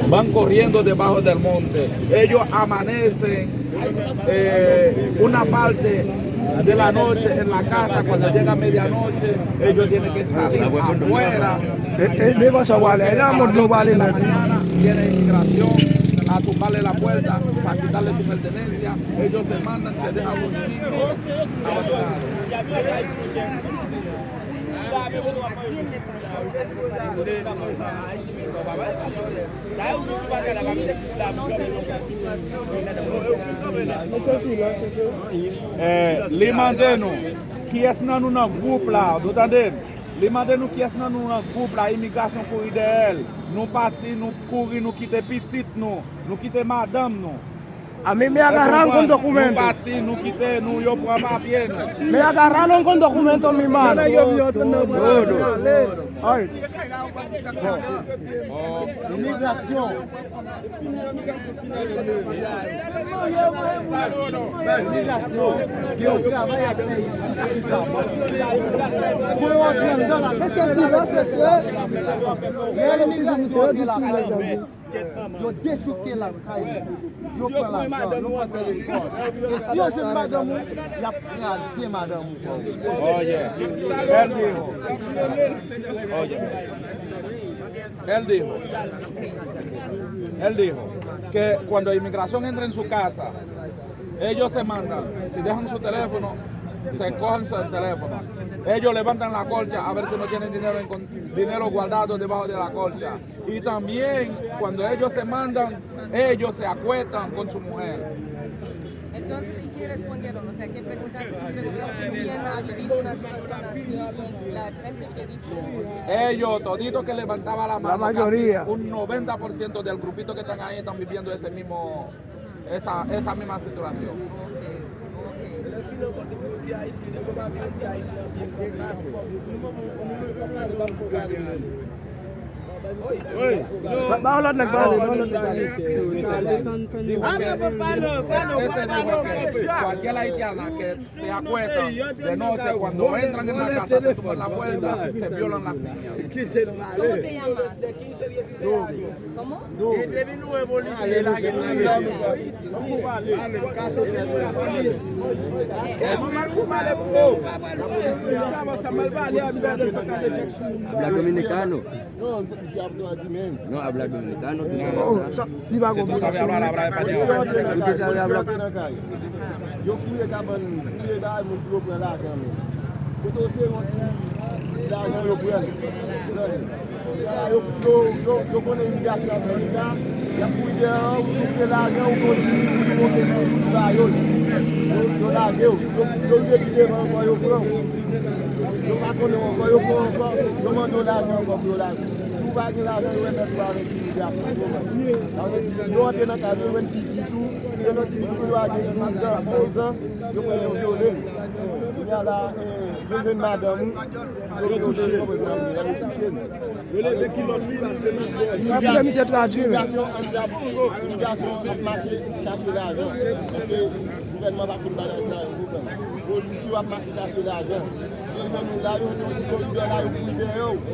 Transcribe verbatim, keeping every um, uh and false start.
Van corriendo debajo del monte. Ellos amanecen eh, una parte de la noche en la casa, cuando llega medianoche, ellos tienen que salir afuera. E, e, devan sa w prale, e nan mond nou prale la. Mañana viene inmigración a tumbarle la puerta para quitarle su pertenencia. Ellos se mandan, se dejan los niños abandonados. Eh, li mande nou, kiyès nan nou nan gwoup la, nou tande m? Li mande nou kiyès nan nou nan gwoup la, imigrasyon kouri dèyè l. Nou pati, nou kouri, nou kite pitit nou, nou kite madanm nou. A mí me agarraron con documento. Nou pati, nou kite nou, yo pran papye nou. Me agarraron con documento, mi mano. Ay. Imigrasyon. Imigrasyon. Gen yon travay ap fè isi. Pou yo antre anndan la. Mesye silans, mesye. Lè imigrasyon antre lakay nou, yo dechouke lakay nou. Yo pran lajan, yo pran telefòn. E si yo jwenn madanm ou, y ap kraze madanm ou. Oh yeah. Él dijo. Oh yeah. Él dijo. Él dijo que cuando inmigración entra en su casa, ellos se mandan, si dejan su teléfono, se cogen su teléfono. Ellos levantan la colcha a ver si no tienen dinero, en con- dinero guardado debajo de la colcha. Y también, cuando ellos se mandan, ellos se acuestan con su mujer. Entonces, ¿y qué respondieron? O sea, ¿qué preguntaste? ¿Tú preguntaste quién ha vivido una situación así y la gente qué dijo? O sea, ellos, todito que levantaba la mano, casi un noventa por ciento del grupito que están ahí están viviendo ese mismo, esa, esa misma situación. Ba, ba yon lòt nèg pale, ba yon lòt nèg pale. Cualquier haitiana que se acuesta de noche, cuando entran en la casa, se toman la puerta, se violan las niñas. ¿Cómo te llamas? ¿Cómo? Habla dominicano. No, habla dominicano. Oh, sa, li pa konprann. Usted sabe hablar español. Yo fouye kabann, fouye bagay moun pou yo pran lajan men. Kote w se yon ti lajan yo pran. Yo, yo, yo, yo konnen imigrasyon ap vini la, y ap kouri dèyè w, ou touche lajan, ou kondi, ou monte sou, sou ba yo. Yo, yo lage w. Yo, yo rive pi devan ankò, yo pran w. Yo pa konnen w ankò, yo pran w ankò, yo mande w lajan ankò pou yo lage w. Si w pa gen lajan, yo remèt ou avèk imigrasyon. Yo antre nan kay, yo jwenn pitit ou, se lòt pitit ou yo a gen diz an, onz an, yo pran yo vyole l. Kounye a la, eh, yo jwenn madanm ou, yo vyole l, yo touche l. Yo leve kilòt li, pase nan dwèt. Sa pou fè misye tradui, men. Imigrasyon ap, imigrasyon ap mache chache lajan. Paske gouvènman pa konn bagay sa yo, gouvènman. Polis yo ap mache chache lajan. Yo jwenn ou la, yo nan yon ti koridò la, yo kouri dèyè w.